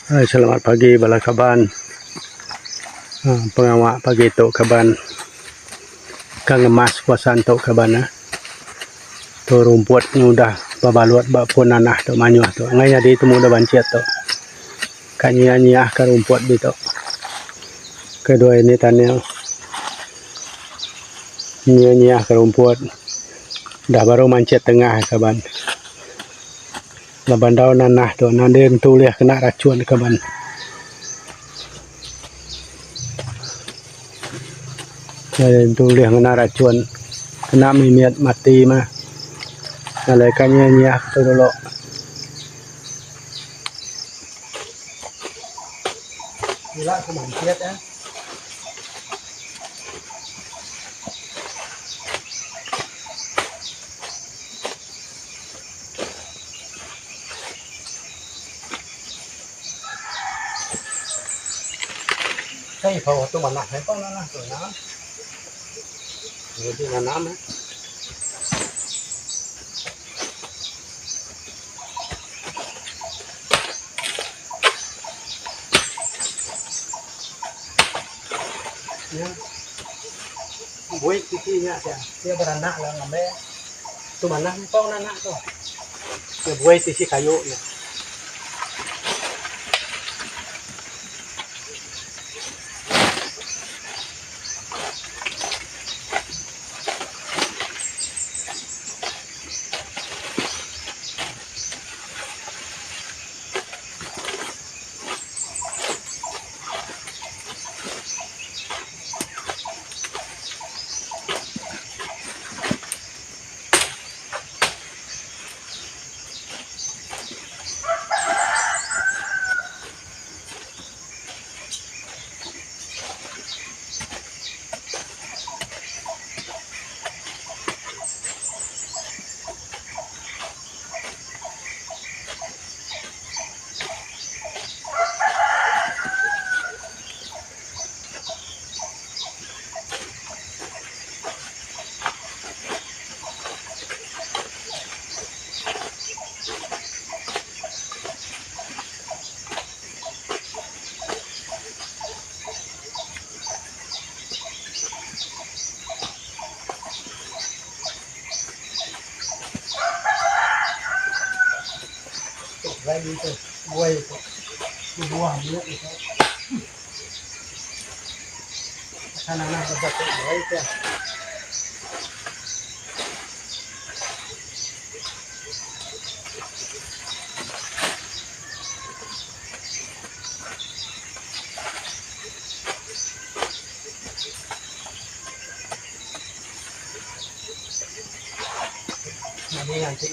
Hai selamat pagi bala kaban uhh pengawa pagi tu kaban ka ngemas kawasan tu kaban uhh tu rumput nyudah bebalut ba pun anah tu mayuh tu ngai nyadi temu da banchit tu ka nyiah nyiah ka rumput ditu kedua ini tanil nyiah nyiah ka rumput dah baru manchit tengah kaban. Laban daun nanah tu nadai tentu ulih kena rachun kaban. Nadai tentu ulih ngena rachun kena mimit mati mah. Alai ka nyiah nyiah tu dulu. Ila ku mancit eh. Beranak la ngambe. Tu manah nempau ne anak tu. Iya buai sisi kayu ne.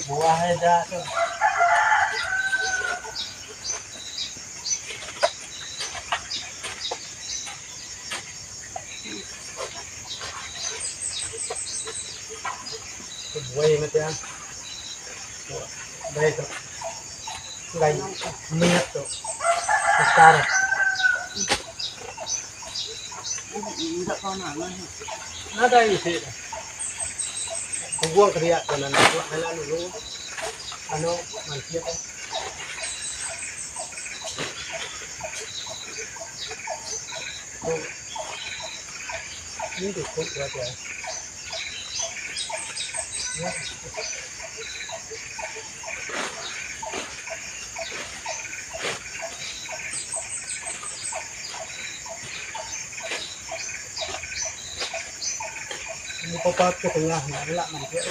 Buah aja tu. Buai meh tia. Dai tu. Enggai mit tu. Besar. Nadai isi ne. Kubung ke dia tu nan tu dulu anu manchit eh. Tu. Ni tu tu dia. Ya. Ini pop ke tengah nak gelak manchit.